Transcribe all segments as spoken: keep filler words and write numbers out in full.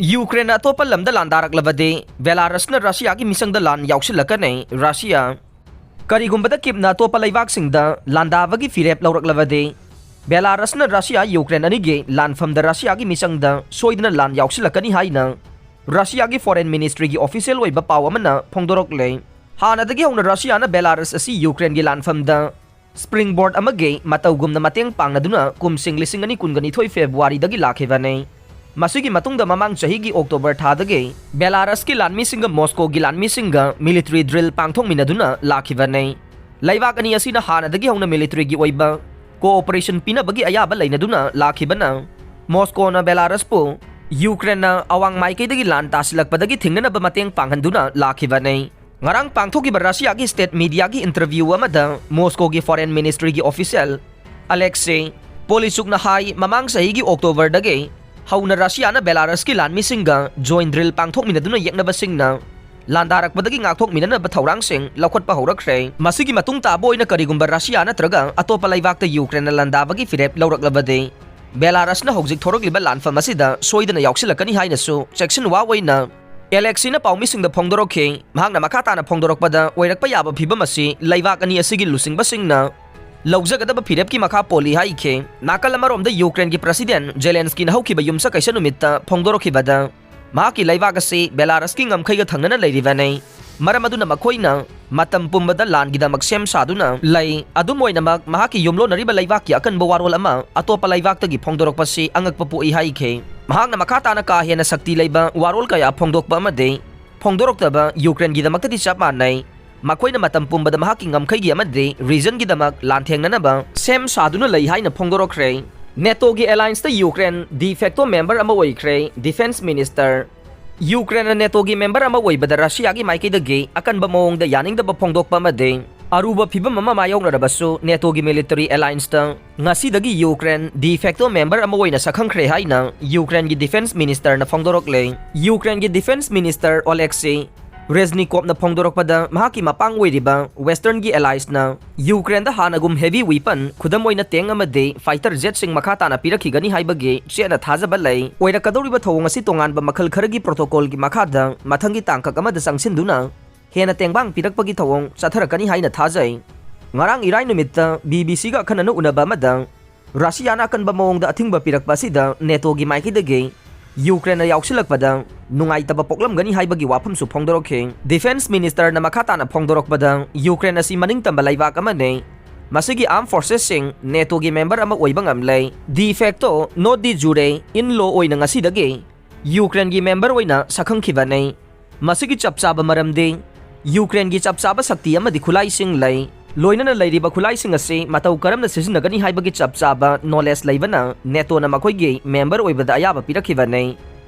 ꯌꯨꯀ꯭ꯔꯦꯟꯅ ꯑꯇꯣꯞꯄ ꯂꯝꯗ ꯂꯥꯟꯗꯥꯔꯛꯂꯕꯗꯤ ꯕꯦꯂꯥꯔꯁꯅ ꯔꯁꯤꯌꯥꯒꯤ ꯃꯤꯆꯪꯗ ꯂꯥꯟ ꯌꯥꯎꯁꯤꯜꯂꯛꯀꯅꯤ꯫ ꯔꯁꯤꯌꯥ, ꯀꯔꯤꯒꯨꯝꯕꯗ ꯀꯤꯞꯅ ꯑꯇꯣꯞꯄ ꯂꯩꯕꯥꯛꯁꯤꯡꯗ ꯂꯥꯟꯗꯥꯕꯒꯤ ꯐꯤꯔꯦꯞ ꯂꯧꯔꯛꯂꯕꯗꯤ, ꯕꯦꯂꯥꯔꯁꯅ ꯔꯁꯤꯌꯥ ꯌꯨꯀ꯭ꯔꯦꯟ ꯑꯅꯤꯒꯤ ꯂꯥꯟꯐꯝꯗ ꯔꯁꯤꯌꯥꯒꯤ ꯃꯤꯆꯪꯗ ꯁꯣꯏꯗꯅ ꯂꯥꯟ ꯌꯥꯎꯁꯤꯜꯂꯛꯀꯅꯤ ꯍꯥꯏꯅ ꯔꯁꯤꯌꯥꯒꯤ ꯐꯣꯔꯦꯟ ꯃꯤꯅꯤꯁꯇ꯭ꯔꯤꯒꯤ ꯑꯣꯐꯤꯁꯤꯌꯦꯜ ꯑꯣꯏꯕ ꯄꯥꯎ ꯑꯃꯅ ꯐꯣꯡꯗꯣꯔꯛꯂꯦ꯫ ꯍꯥꯟꯅꯗꯒꯤ ꯍꯧꯅ ꯔꯁꯤꯌꯥꯅ ꯕꯦꯂꯥꯔꯁ ꯑꯁꯤ ꯌꯨꯀ꯭ꯔꯦꯟꯒꯤ ꯂꯥꯟꯐꯝꯗ ꯁ꯭ꯄ꯭ꯔꯤꯡꯕꯣꯔꯗ ꯑꯃꯒꯤ ꯃꯇꯧꯒꯨꯝꯅ ꯃꯇꯦꯡ ꯄꯥꯡꯅꯗꯨꯅ ꯀꯨꯝꯁꯤꯡ ꯂꯤꯁꯤꯡ ꯑꯅꯤ ꯀꯨꯟꯒ ꯅꯤꯊꯣꯏ ꯐꯦꯕ꯭ꯔꯨꯋꯥꯔꯤꯗꯒꯤ ꯂꯥꯛꯈꯤꯕꯅꯤ꯫ ꯃꯁꯤꯒꯤ ꯃꯇꯨꯡꯗ ꯃꯃꯥꯡ ꯆꯍꯤꯒꯤ ꯑꯣꯛꯇꯣꯕꯔ ꯊꯥꯗꯒꯤ ꯕꯦꯂꯥꯔꯁꯀꯤ ꯂꯥꯟꯃꯤꯁꯤꯡꯒ ꯃꯣꯁꯀꯣꯒꯤ ꯂꯥꯟꯃꯤꯁꯤꯡꯒ ꯃꯤꯂꯤꯇꯔꯤ ꯗ꯭ꯔꯤꯜ ꯄꯥꯡꯊꯣꯛꯃꯤꯟꯅꯗꯨꯅ ꯂꯥꯛꯈꯤꯕꯅꯤ꯫ ꯂꯩꯕꯥꯛ ꯑꯅꯤ ꯑꯁꯤꯅ ꯍꯥꯟꯅꯗꯒꯤ ꯍꯧꯅ ꯃꯤꯂꯤꯇꯔꯤꯒꯤ ꯑꯣꯏꯕ ꯀꯣꯑꯣꯄꯔꯦꯁꯟ ꯄꯤꯅꯕꯒꯤ ꯑꯌꯥꯕ ꯂꯩꯅꯗꯨꯅ ꯂꯥꯛꯈꯤꯕꯅ, ꯃꯣꯁꯀꯣꯅ ꯕꯦꯂꯥꯔꯁꯄꯨ ꯌꯨꯀ꯭ꯔꯦꯟꯅ ꯑꯋꯥꯡ ꯃꯥꯏꯀꯩꯗꯒꯤ ꯂꯥꯟ ꯇꯥꯁꯤꯜꯂꯛꯄꯗꯒꯤ ꯊꯤꯡꯅꯅꯕ ꯃꯇꯦꯡ ꯄꯥꯡꯍꯟꯗꯨꯅ ꯂꯥꯛꯈꯤꯕꯅꯤ꯫ ꯉꯔꯥꯡ ꯄꯥꯡꯊꯣꯛꯈꯤꯕ ꯔꯁꯤꯌꯥꯒꯤ ꯁ꯭ꯇꯦꯠ ꯃꯤꯗꯤꯌꯥꯒꯤ ꯏꯟꯇꯔꯚ꯭ꯌꯨ ꯑꯃꯗ ꯃꯣꯁꯀꯣꯒꯤ ꯐꯣꯔꯦꯟ ꯃꯤꯅꯤꯁꯇ꯭ꯔꯤꯒꯤ ꯑꯣꯐꯤꯁꯤꯌꯦꯜ ꯑꯂꯦꯛꯁꯤ ꯄꯣꯂꯤꯆꯨꯛꯅ ꯍꯥꯏ, ꯃꯃꯥꯡ ꯆꯍꯤꯒꯤ ꯑꯣꯛꯇꯣꯕꯔꯗꯒꯤ ꯍꯧꯅ ꯔꯁꯤꯌꯥꯅ ꯕꯦꯂꯥꯔꯁꯀꯤ ꯂꯥꯟꯃꯤꯁꯤꯡꯒ ꯖꯣꯏꯟ ꯗ꯭ꯔꯤꯜ ꯄꯥꯡꯊꯣꯛꯃꯤꯟꯅꯗꯨꯅ ꯌꯦꯛꯅꯕꯁꯤꯡꯅ ꯂꯥꯟꯗꯥꯔꯛꯄꯗꯒꯤ ꯉꯥꯛꯊꯣꯛꯃꯤꯟꯅꯅꯕ ꯊꯧꯔꯥꯡꯁꯤꯡ ꯂꯧꯈꯠꯄ ꯍꯧꯔꯛꯈ꯭ꯔꯦ꯫ ꯃꯁꯤꯒꯤ ꯃꯇꯨꯡ ꯇꯥꯕ ꯑꯣꯏꯅ ꯀꯔꯤꯒꯨꯝꯕ ꯔꯁꯤꯌꯥ ꯅꯠꯇ꯭ꯔꯒ ꯑꯇꯣꯞꯄ ꯂꯩꯕꯥꯛꯇ ꯌꯨꯀ꯭ꯔꯦꯟꯅ ꯂꯥꯟꯗꯥꯕꯒꯤ ꯐꯤꯔꯦꯞ ꯂꯧꯔꯛꯂꯕꯗꯤ, ꯕꯦꯂꯥꯔꯁꯅ ꯍꯧꯖꯤꯛ ꯊꯣꯔꯛꯂꯤꯕ ꯂꯥꯟꯐꯝ ꯑꯁꯤꯗ ꯁꯣꯏꯗꯅ ꯌꯥꯎꯁꯤꯜꯂꯛꯀꯅꯤ ꯍꯥꯏꯅꯁꯨ ꯆꯦꯛꯁꯤꯟ ꯋꯥ ꯑꯣꯏꯅ ꯑꯦꯂꯦꯛꯁꯤꯅ ꯄꯥꯎꯃꯤꯁꯤꯡꯗ ꯐꯣꯡꯗꯣꯔꯛꯈꯤ꯫ ꯃꯍꯥꯛꯅ ꯃꯈꯥ ꯇꯥꯅ ꯐꯣꯡꯗꯣꯔꯛꯄꯗ, ꯑꯣꯏꯔꯛꯄ ꯌꯥꯕ ꯐꯤꯚꯝ ꯑꯁꯤ ꯂꯩꯕꯥꯛ ꯑꯅꯤ ꯑꯁꯤꯒꯤ ꯂꯨꯆꯤꯡꯕꯁꯤꯡꯅ ꯂꯧꯖꯒꯗꯕ ꯐꯤꯔꯦꯞꯀꯤ ꯃꯈꯥ ꯄꯣꯜꯂꯤ ꯍꯥꯏꯈꯤ꯫ ꯅꯥꯀꯜ ꯑꯃꯔꯣꯝꯗ ꯌꯨꯀ꯭ꯔꯦꯟꯒꯤ ꯄ꯭ꯔꯁꯤꯗꯦꯟ ꯖꯦꯂꯦꯟꯁꯀꯤꯅ ꯍꯧꯈꯤꯕ ꯌꯨꯝꯁꯀꯩꯁ ꯅꯨꯃꯤꯠꯇ ꯐꯣꯡꯗꯣꯔꯛꯈꯤꯕꯗ, ꯃꯍꯥꯛꯀꯤ ꯂꯩꯕꯥꯛ ꯑꯁꯤ ꯕꯦꯂꯥꯔꯁꯀꯤ ꯉꯝꯈꯩꯒ ꯊꯪꯅꯅ ꯂꯩꯔꯤꯕꯅꯤ꯫ ꯃꯔꯝ ꯑꯗꯨꯅ ꯃꯈꯣꯏꯅ ꯃꯇꯝ ꯄꯨꯝꯕꯗ ꯂꯥꯟꯒꯤꯗꯃꯛ ꯁꯦꯝ ꯁꯥꯗꯨꯅ ꯂꯩ꯫ ꯑꯗꯨꯝ ꯑꯣꯏꯅꯃꯛ, ꯃꯍꯥꯛꯀꯤ ꯌꯨꯝꯂꯣꯟꯅꯔꯤꯕ ꯂꯩꯕꯥꯛꯀꯤ ꯑꯀꯟꯕ ꯋꯥꯔꯣꯜ ꯑꯃ ꯑꯇꯣꯞꯄ ꯂꯩꯕꯥꯛꯇꯒꯤ ꯐꯣꯡꯗꯣꯔꯛꯄꯁꯤ ꯑꯉꯛꯄ ꯄꯣꯛꯏ ꯍꯥꯏꯈꯤ꯫ ꯃꯍꯥꯛꯅ ꯃꯈꯥ ꯇꯥꯅ ꯀꯥ ꯍꯦꯟꯅ ꯁꯛꯇꯤ ꯂꯩꯕ ꯋꯥꯔꯣꯜ ꯀꯌꯥ ꯐꯣꯡꯗꯣꯛꯄ ꯑꯃꯗꯤ ꯐꯣꯡꯗꯣꯔꯛꯇꯕ ꯌꯨꯀ꯭ꯔꯦꯟꯒꯤꯗꯃꯛꯇꯗꯤ ꯆꯞ ꯃꯥꯟꯅꯩ꯫ ꯃꯈꯣꯏꯅ ꯃꯇꯝ ꯄꯨꯝꯕꯗ ꯃꯍꯥꯛꯀꯤ ꯉꯝꯈꯩꯒꯤ ꯑꯃꯗꯤ ꯔꯤꯖꯟꯒꯤꯗꯃꯛ ꯂꯥꯟꯊꯦꯡꯅꯅꯕ ꯁꯦꯝ ꯁꯥꯗꯨꯅ ꯂꯩ ꯍꯥꯏꯅ ꯐꯣꯡꯗꯣꯔꯛꯈ꯭ꯔꯦ꯫ ꯅꯦꯇꯣꯒꯤ ꯑꯦꯂꯥꯏꯟꯁꯇ ꯌꯨꯀ꯭ꯔꯦꯟ ꯗꯤ ꯐꯦꯛꯇꯣ ꯃꯦꯝꯕꯔ ꯑꯃ ꯑꯣꯏꯈ꯭ꯔꯦ꯫ ꯗꯤꯐꯦꯟꯁ ꯃꯤꯅꯤꯁꯇꯔ, ꯌꯨꯀ꯭ꯔꯦꯟꯅ ꯅꯦꯇꯣꯒꯤ ꯃꯦꯝꯕꯔ ꯑꯃ ꯑꯣꯏꯕꯗ ꯔꯁꯤꯌꯥꯒꯤ ꯃꯥꯏꯀꯩꯗꯒꯤ ꯑꯀꯟꯕ ꯃꯑꯣꯡꯗ ꯌꯥꯅꯤꯡꯗꯕ ꯐꯣꯡꯗꯣꯛꯄ ꯑꯃꯗꯤ ꯑꯔꯨꯕ ꯐꯤꯚꯝ ꯑꯃ ꯃꯥꯌꯣꯛꯅꯔꯕꯁꯨ, ꯅꯦꯇꯣꯒꯤ ꯃꯤꯂꯤꯇꯔꯤ ꯑꯦꯂꯥꯏꯟꯁꯇ ꯉꯁꯤꯗꯒꯤ ꯌꯨꯀ꯭ꯔꯦꯟ ꯗꯤ ꯐꯦꯛꯇꯣ ꯃꯦꯝꯕꯔ ꯑꯃ ꯑꯣꯏꯅ ꯁꯛꯈꯪꯈ꯭ꯔꯦ ꯍꯥꯏꯅ ꯌꯨꯀ꯭ꯔꯦꯟꯒꯤ ꯗꯤꯐꯦꯟꯁ ꯃꯤꯅꯤꯁꯇꯔꯅ ꯐꯣꯡꯗꯣꯔꯛꯂꯦ꯫ ꯌꯨꯀ꯭ꯔꯦꯟꯒꯤ ꯗꯤꯐꯦꯟꯁ ꯃꯤꯅꯤꯁꯇꯔ ꯑꯣꯂꯦꯛꯁꯤ ꯔꯦꯖꯅꯤꯀꯣꯞꯅ ꯐꯣꯡꯗꯣꯔꯛꯄꯗ, ꯃꯍꯥꯛꯀꯤ ꯃꯄꯥꯡ ꯑꯣꯏꯔꯤꯕ Westernꯒꯤ alliesꯅ Ukraineꯗ ꯍꯥꯟꯅꯒꯨꯝ heavy weapon, ꯈꯨꯗꯝ ꯑꯣꯏꯅ tank ꯑꯃꯗꯤ fighter jetꯁꯤꯡ ꯃꯈꯥ ꯇꯥꯅ ꯄꯤꯔꯛꯈꯤꯒꯅꯤ ꯍꯥꯏꯕꯒꯤ ꯆꯦꯠꯅ ꯊꯥꯖꯕ ꯂꯩ꯫ ꯑꯣꯏꯔꯛꯀꯗꯧꯔꯤꯕ ꯊꯧꯑꯣꯡ ꯑꯁꯤ ꯇꯣꯉꯥꯟꯕ ꯃꯈꯜ ꯈꯔꯒꯤ protocolꯒꯤ ꯃꯈꯥꯗ ꯃꯊꯪꯒꯤ ꯇꯥꯡꯀꯛ ꯑꯃꯗ ꯆꯪꯁꯤꯟꯗꯨꯅ ꯍꯦꯟꯅ ꯇꯦꯡꯕꯥꯡ ꯄꯤꯔꯛꯄꯒꯤ ꯊꯧꯑꯣꯡ ꯆꯠꯊꯔꯛꯀꯅꯤ ꯍꯥꯏꯅ ꯊꯥꯖꯩ꯫ ꯉꯔꯥꯡ ꯏꯔꯥꯏ ꯅꯨꯃꯤꯠꯇ BBCꯒ ꯑꯈꯟꯅꯅ ꯎꯅꯕ ꯑꯃꯗ ꯔꯁꯤꯌꯥꯅ ꯑꯀꯟꯕ ꯃꯑꯣꯡꯗ ꯑꯊꯤꯡꯕ ꯄꯤꯔꯛꯄ ꯑꯁꯤꯗ NATOꯒꯤ ꯃꯥꯏꯀꯩꯗꯒꯤ Ukraineꯅ ꯌꯥꯎꯁꯤꯜꯂꯛꯄꯗ ꯅꯨꯡꯉꯥꯏꯇꯕ ꯄꯣꯛꯂꯝꯒꯅꯤ ꯍꯥꯏꯕꯒꯤ ꯋꯥꯐꯝꯁꯨ ꯐꯣꯡꯗꯣꯔꯛꯈꯤ꯫ Defence Ministerꯅ ꯃꯈꯥ ꯇꯥꯅ ꯐꯣꯡꯗꯣꯔꯛꯄꯗ, Ukraine ꯑꯁꯤ ꯃꯅꯤꯡꯇꯝꯕ ꯂꯩꯕꯥꯛ ꯑꯃꯅꯤ꯫ ꯃꯁꯤꯒꯤ armed forcesꯁꯤꯡ NATOꯒꯤ member ꯑꯃ ꯑꯣꯏꯕ ꯉꯝꯂꯦ꯫ De facto, not de jure, in law ꯑꯣꯏꯅ ꯉꯁꯤꯗꯒꯤ Ukraineꯒꯤ member ꯑꯣꯏꯅ ꯁꯛꯈꯪꯈꯤꯕꯅꯤ꯫ ꯃꯁꯤꯒꯤ ꯆꯞ ꯆꯥꯕ ꯃꯔꯝꯗꯤ Ukraineꯒꯤ ꯆꯞ ꯆꯥꯕ ꯁꯛꯇꯤ ꯑꯃꯗꯤ ꯈꯨꯠꯂꯥꯏꯁꯤꯡ ꯂꯩ꯫ ꯂꯣꯏꯅꯅ ꯂꯩꯔꯤꯕ ꯈꯨꯠꯂꯥꯏꯁꯤꯡ ꯑꯁꯤ ꯃꯇꯧ ꯀꯔꯝꯅ ꯁꯤꯖꯤꯟꯅꯒꯅꯤ ꯍꯥꯏꯕꯒꯤ ꯆꯞ ꯆꯥꯕ knowledge ꯂꯩꯕꯅ NATOꯅ ꯃꯈꯣꯏꯒꯤ member ꯑꯣꯏꯕꯗ ꯑꯌꯥꯕ ꯄꯤꯔꯛꯈꯤꯕꯅꯤ꯫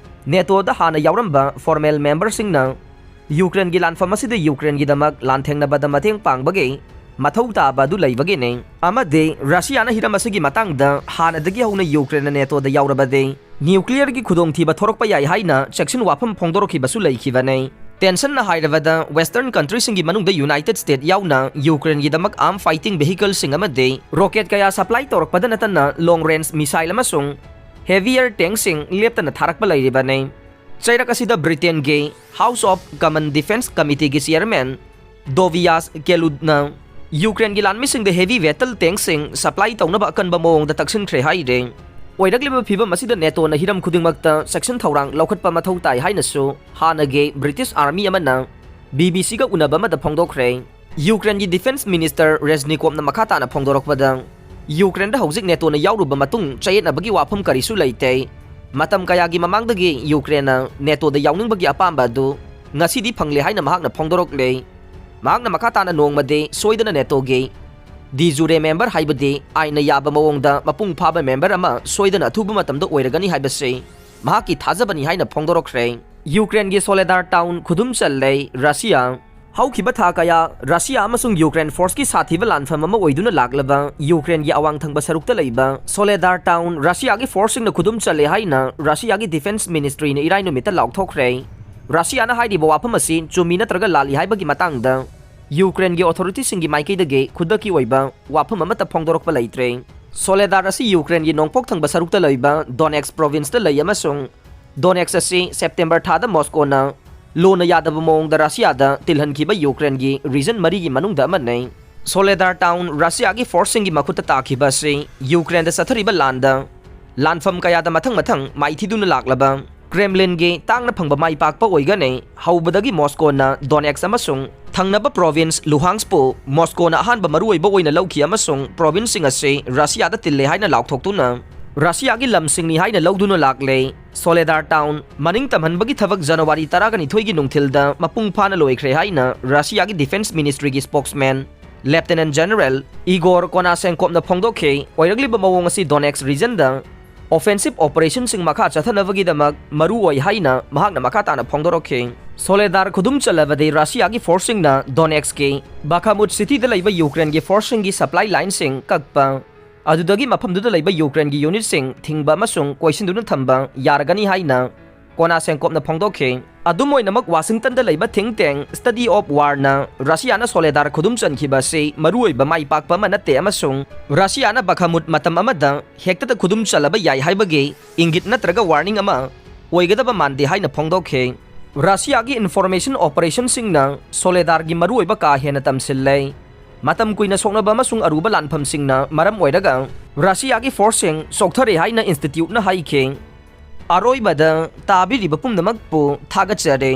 NATOꯗ ꯍꯥꯟꯅ ꯌꯥꯎꯔꯝꯕ formal memberꯁꯤꯡꯅ Ukraineꯒꯤ ꯂꯥꯟꯐꯝ ꯑꯁꯤꯗ Ukraineꯒꯤꯗꯃꯛ ꯂꯥꯟꯊꯦꯡꯅꯕꯗ ꯃꯇꯦꯡ ꯄꯥꯡꯕꯒꯤ ꯃꯊꯧ ꯇꯥꯕ ꯑꯗꯨ ꯂꯩꯕꯒꯤꯅꯤ꯫ ꯑꯃꯗꯤ ꯔꯁꯤꯌꯥꯅ ꯍꯤꯔꯝ ꯑꯁꯤꯒꯤ ꯃꯇꯥꯡꯗ ꯍꯥꯟꯅꯗꯒꯤ ꯍꯧꯅ Ukraineꯅ NATOꯗ ꯌꯥꯎꯔꯕꯗꯤ nuclearꯒꯤ ꯈꯨꯗꯣꯡꯊꯤꯕ ꯊꯣꯔꯛꯄ ꯌꯥꯏ ꯍꯥꯏꯅ ꯆꯦꯛꯁꯤꯟ ꯋꯥꯐꯝ ꯐꯣꯡꯗꯣꯔꯛꯈꯤꯕꯁꯨ ꯂꯩꯈꯤꯕꯅꯤ꯫ Tensionꯅ ꯍꯥꯏꯔꯕꯗ, Western countryꯁꯤꯡꯒꯤ ꯃꯅꯨꯡꯗ United States ꯌꯥꯎꯅ Ukraineꯒꯤꯗꯃꯛ armed fighting vehicleꯁꯤꯡ ꯑꯃꯗꯤ rocket ꯀꯌꯥ supply ꯇꯧꯔꯛꯄꯗ ꯅꯠꯇꯅ long range missile ꯑꯃꯁꯨꯡ heavier tankꯁꯤꯡ ꯂꯦꯞꯇꯅ ꯊꯥꯔꯛꯄ ꯂꯩꯔꯤꯕꯅꯤ꯫ ꯆꯩꯔꯛ ꯑꯁꯤꯗ Britainꯒꯤ House of Commons Defence Committeeꯒꯤ chairman Tobias Keludꯅ Ukraineꯒꯤ ꯂꯥꯟꯃꯤꯁꯤꯡꯗ heavy battle tankꯁꯤꯡ supply ꯇꯧꯅꯕ ꯑꯀꯟꯕ ꯃꯑꯣꯡꯗ ꯇꯛꯁꯤꯟꯈ꯭ꯔꯦ ꯍꯥꯏꯔꯦ꯫ ꯑꯣꯏꯔꯛꯂꯤꯕ ꯐꯤꯚꯝ ꯑꯁꯤꯗ NATOꯅ ꯍꯤꯔꯝ ꯈꯨꯗꯤꯡꯃꯛꯇ ꯆꯦꯛꯁꯤꯟ ꯊꯧꯔꯥꯡ ꯂꯧꯈꯠꯄ ꯃꯊꯧ ꯇꯥꯏ ꯍꯥꯏꯅꯁꯨ ꯍꯥꯟꯅꯒꯤ British Army ꯑꯃꯅ BBCꯒ ꯎꯅꯕ ꯑꯃꯗ ꯐꯣꯡꯗꯣꯛꯈ꯭ꯔꯦ꯫ Ukraineꯒꯤ Defence Minister Reznikovꯅ ꯃꯈꯥ ꯇꯥꯅ ꯐꯣꯡꯗꯣꯔꯛꯄꯗ, Ukraineꯗ ꯍꯧꯖꯤꯛ NATOꯅ ꯌꯥꯎꯔꯨꯕ ꯃꯇꯨꯡ ꯆꯌꯦꯠꯅꯕꯒꯤ ꯋꯥꯐꯝ ꯀꯔꯤꯁꯨ ꯂꯩꯇꯦ꯫ ꯃꯇꯝ ꯀꯌꯥꯒꯤ ꯃꯃꯥꯡꯗꯒꯤ Ukraineꯅ NATOꯗ ꯌꯥꯎꯅꯤꯡꯕꯒꯤ ꯑꯄꯥꯝꯕ ꯑꯗꯨ ꯉꯁꯤꯗꯤ ꯐꯪꯂꯦ ꯍꯥꯏꯅ ꯃꯍꯥꯛꯅ ꯐꯣꯡꯗꯣꯔꯛꯂꯦ꯫ ꯃꯍꯥꯛꯅ ꯃꯈꯥ ꯇꯥꯅ ꯅꯣꯡꯃꯗꯤ ꯁꯣꯏꯗꯅ NATOꯒꯤ de jure member, ꯍꯥꯏꯕꯗꯤ ꯑꯥꯏꯟꯅ ꯌꯥꯕ ꯃꯑꯣꯡꯗ ꯃꯄꯨꯡ ꯐꯥꯕ member ꯑꯃ ꯁꯣꯏꯗꯅ ꯑꯊꯨꯕ ꯃꯇꯝꯗ ꯑꯣꯏꯔꯒꯅꯤ ꯍꯥꯏꯕꯁꯤ ꯃꯍꯥꯛꯀꯤ ꯊꯥꯖꯕꯅꯤ ꯍꯥꯏꯅ ꯐꯣꯡꯗꯣꯔꯛꯈ꯭ꯔꯦ꯫ Ukraineꯒꯤ Soledar town ꯈꯨꯗꯨꯝ ꯆꯜꯂꯦ ꯔꯁꯤꯌꯥ꯫ ꯍꯧꯈꯤꯕ ꯊꯥ ꯀꯌꯥ ꯔꯁꯤꯌꯥ ꯑꯃꯁꯨꯡ Ukraine forceꯀꯤ ꯁꯥꯊꯤꯕ ꯂꯥꯟꯐꯝ ꯑꯃ ꯑꯣꯏꯗꯨꯅ ꯂꯥꯛꯂꯕ Ukraineꯒꯤ ꯑꯋꯥꯡ ꯊꯪꯕ ꯁꯔꯨꯛꯇ ꯂꯩꯕ Soledar town ꯔꯁꯤꯌꯥꯒꯤ forceꯁꯤꯡꯅ ꯈꯨꯗꯨꯝ ꯆꯜꯂꯦ ꯍꯥꯏꯅ ꯔꯁꯤꯌꯥꯒꯤ Defence Ministryꯅ ꯏꯔꯥꯏ ꯅꯨꯃꯤꯠꯇ ꯂꯥꯎꯊꯣꯛꯈ꯭ꯔꯦ꯫ ꯔꯁꯤꯌꯥꯅ ꯍꯥꯏꯔꯤꯕ ꯋꯥꯐꯝ ꯑꯁꯤ ꯆꯨꯝꯃꯤ ꯅꯠꯇ꯭ꯔꯒ ꯂꯥꯜꯂꯤ ꯍꯥꯏꯕꯒꯤ ꯃꯇꯥꯡꯗ ꯌꯨꯀ꯭ꯔꯦꯟꯒꯤ ꯑꯣꯊꯣꯔꯤꯇꯤꯁꯤꯡꯒꯤ ꯃꯥꯏꯀꯩꯗꯒꯤ ꯈꯨꯗꯛꯀꯤ ꯑꯣꯏꯕ ꯋꯥꯐꯝ ꯑꯃꯠꯇ ꯐꯣꯡꯗꯣꯔꯛꯄ ꯂꯩꯇ꯭ꯔꯦ꯫ ꯁꯣꯂꯦꯗꯥꯔ ꯑꯁꯤ ꯌꯨꯀ꯭ꯔꯦꯟꯒꯤ ꯅꯣꯡꯄꯣꯛ ꯊꯪꯕ ꯁꯔꯨꯛꯇ ꯂꯩꯕ ꯗꯣꯅꯦꯛꯁ ꯄ꯭ꯔꯣꯚꯤꯟꯁꯇ ꯂꯩ ꯑꯃꯁꯨꯡ ꯗꯣꯅꯦꯛꯁ ꯑꯁꯤ ꯁꯦꯞꯇꯦꯝꯕꯔ ꯊꯥꯗ ꯃꯣꯁꯀꯣꯅ ꯂꯣꯅ ꯌꯥꯗꯕ ꯃꯑꯣꯡꯗ ꯔꯁꯤꯌꯥꯗ ꯇꯤꯜꯍꯟꯈꯤꯕ ꯌꯨꯀ꯭ꯔꯦꯟꯒꯤ ꯔꯤꯖꯟ ꯃꯔꯤꯒꯤ ꯃꯅꯨꯡꯗ ꯑꯃꯅꯤ꯫ ꯁꯣꯂꯦꯗꯥꯔ ꯇꯥꯎꯟ ꯔꯁꯤꯌꯥꯒꯤ ꯐꯣꯔꯁꯁꯤꯡꯒꯤ ꯃꯈꯨꯠꯇ ꯇꯥꯈꯤꯕ ꯑꯁꯤ ꯌꯨꯀ꯭ꯔꯦꯟꯗ ꯆꯠꯊꯔꯤꯕ ꯂꯥꯟꯗ ꯂꯥꯟꯐꯝ ꯀꯌꯥꯗ ꯃꯊꯪ ꯃꯊꯪ ꯃꯥꯏꯊꯤꯗꯨꯅ ꯂꯥꯛꯂꯕ ꯀ꯭ꯔꯦꯝꯂꯤꯟꯒꯤ ꯇꯥꯡꯅ ꯐꯪꯕ ꯃꯥꯏ ꯄꯥꯛꯄ ꯑꯣꯏꯒꯅꯤ꯫ ꯍꯧꯕꯗꯒꯤ ꯃꯣꯁꯀꯣꯅ ꯗꯣꯅꯦꯛꯁ ꯑꯃꯁꯨꯡ ꯊꯪꯅꯕ ꯄ꯭ꯔꯣꯚꯤꯟꯁ ꯂꯨꯍꯥꯟꯁꯄꯨ ꯃꯣꯁꯀꯣꯅ ꯑꯍꯥꯟꯕ ꯃꯔꯨꯑꯣꯏꯕ ꯑꯣꯏꯅ ꯂꯧꯈꯤ ꯑꯃꯁꯨꯡ ꯄ꯭ꯔꯣꯚꯤꯟꯁꯁꯤꯡ ꯑꯁꯤ ꯔꯁꯤꯌꯥꯗ ꯇꯤꯜꯂꯦ ꯍꯥꯏꯅ ꯂꯥꯎꯊꯣꯛꯇꯨꯅ ꯔꯁꯤꯌꯥꯒꯤ ꯂꯝꯁꯤꯡꯅꯤ ꯍꯥꯏꯅ ꯂꯧꯗꯨꯅ ꯂꯥꯛꯂꯦ꯫ ꯁꯣꯂꯦꯗꯥꯔ ꯇꯥꯎꯟ ꯃꯅꯤꯡ ꯇꯝꯍꯟꯕꯒꯤ ꯊꯕꯛ ꯖꯅꯋꯥꯔꯤ ꯇꯔꯥꯒ ꯅꯤꯊꯣꯏꯒꯤ ꯅꯨꯡꯊꯤꯜꯗ ꯃꯄꯨꯡ ꯐꯥꯅ ꯂꯣꯏꯈ꯭ꯔꯦ ꯍꯥꯏꯅ ꯔꯁꯤꯌꯥꯒꯤ ꯗꯤꯐꯦꯟꯁ ꯃꯤꯅꯤꯁꯇ꯭ꯔꯤꯒꯤ ꯁ꯭ꯄꯣꯛꯁꯃꯦꯟ ꯂꯦꯐꯇꯦꯅꯦꯟ ꯖꯦꯅꯔꯦꯜ ꯏꯒꯣꯔ ꯀꯣꯅꯥꯁꯦꯟꯀꯣꯞꯅ ꯐꯣꯡꯗꯣꯛꯈꯤ꯫ ꯑꯣꯏꯔꯛꯂꯤꯕ ꯃꯑꯣꯡ ꯑꯁꯤ ꯗꯣꯅꯦꯛꯁ ꯔꯤꯖꯟꯗ ꯑꯣꯐꯦꯟꯁꯤꯞ ꯑꯣꯄꯔꯦꯁꯟꯁꯤꯡ ꯃꯈꯥ ꯆꯠꯊꯅꯕꯒꯤꯗꯃꯛ ꯃꯔꯨ ꯑꯣꯏ ꯍꯥꯏꯅ ꯃꯍꯥꯛꯅ ꯃꯈꯥ ꯇꯥꯅ ꯐꯣꯡꯗꯣꯔꯛꯈꯤ꯫ ꯁꯣꯂꯦꯗꯥꯔ ꯈꯨꯗꯨꯝ ꯆꯜꯂꯕꯗꯤ ꯔꯁꯤꯌꯥꯒꯤ ꯐꯣꯔꯁꯁꯤꯡꯅ ꯗꯣꯅꯦꯛꯁꯀꯤ ꯕꯥꯈꯥꯃꯨꯠ ꯁꯤꯇꯤꯗ ꯂꯩꯕ ꯌꯨꯀ꯭ꯔꯦꯟꯒꯤ ꯐꯣꯔꯁꯁꯤꯡꯒꯤ ꯁꯄ꯭ꯂꯥꯏ ꯂꯥꯏꯟꯁꯤꯡ ꯀꯛꯄ, ꯑꯗꯨꯗꯒꯤ ꯃꯐꯝꯗꯨꯗ ꯂꯩꯕ ꯌꯨꯀ꯭ꯔꯦꯟꯒꯤ ꯌꯨꯅꯤꯠꯁꯤꯡ ꯊꯤꯡꯕ ꯑꯃꯁꯨꯡ ꯀꯣꯏꯁꯤꯟꯗꯨꯅ ꯊꯝꯕ ꯌꯥꯔꯒꯅꯤ ꯍꯥꯏꯅ ꯀꯣꯅꯥꯁꯦꯟꯀꯣꯞꯅ ꯐꯣꯡꯗꯣꯛꯈꯤ꯫ ꯑꯗꯨꯝ ꯑꯣꯏꯅꯃꯛ, ꯋꯥꯁꯤꯡꯇꯟꯗ ꯂꯩꯕ ꯊꯤꯡ ꯇꯦꯡ ꯁ꯭ꯇꯗꯤ ꯑꯣꯐ ꯋꯥꯔꯅ ꯔꯁꯤꯌꯥꯅ ꯁꯣꯂꯦꯗꯥꯔ ꯈꯨꯗꯨꯝ ꯆꯟꯈꯤꯕ ꯑꯁꯤ ꯃꯔꯨꯑꯣꯏꯕ ꯃꯥꯏ ꯄꯥꯛꯄ ꯑꯃ ꯅꯠꯇꯦ ꯑꯃꯁꯨꯡ ꯔꯁꯤꯌꯥꯅ ꯕꯥꯈꯥꯃꯨꯠ ꯃꯇꯝ ꯑꯃꯗ ꯍꯦꯛꯇꯗ ꯈꯨꯗꯨꯝ ꯆꯜꯂꯕ ꯌꯥꯏ ꯍꯥꯏꯕꯒꯤ ꯏꯪꯒꯤꯠ ꯅꯠꯇ꯭ꯔꯒ ꯋꯥꯔꯅꯤꯡ ꯑꯃ ꯑꯣꯏꯒꯗꯕ ꯃꯥꯟꯗꯦ ꯍꯥꯏꯅ ꯐꯣꯡꯗꯣꯛꯈꯤ꯫ ꯔꯁꯤꯌꯥꯒꯤ ꯏꯟꯐꯣꯔꯃꯦꯁꯟ ꯑꯣꯄꯔꯦꯁꯟꯁꯤꯡꯅ ꯁꯣꯂꯦꯗꯥꯔꯒꯤ ꯃꯔꯨꯑꯣꯏꯕ ꯀꯥ ꯍꯦꯟꯅ ꯇꯝꯁꯤꯜꯂꯦ꯫ ꯃꯇꯝ ꯀꯨꯏꯅ ꯁꯣꯛꯅꯕ ꯑꯃꯁꯨꯡ ꯑꯔꯨꯕ ꯂꯥꯟꯐꯝꯁꯤꯡꯅ ꯃꯔꯝ ꯑꯣꯏꯔꯒ ꯔꯁꯤꯌꯥꯒꯤ ꯐꯣꯔꯁꯁꯤꯡ ꯆꯣꯛꯊꯔꯦ ꯍꯥꯏꯅ ꯏꯟꯁꯇꯤꯇ꯭ꯌꯨꯠꯅ ꯍꯥꯏꯈꯤ꯫ ꯑꯔꯣꯏꯕꯗ ꯇꯥꯕꯤꯔꯤꯕ ꯄꯨꯝꯅꯃꯛꯄꯨ ꯊꯥꯒꯠꯆꯔꯤ꯫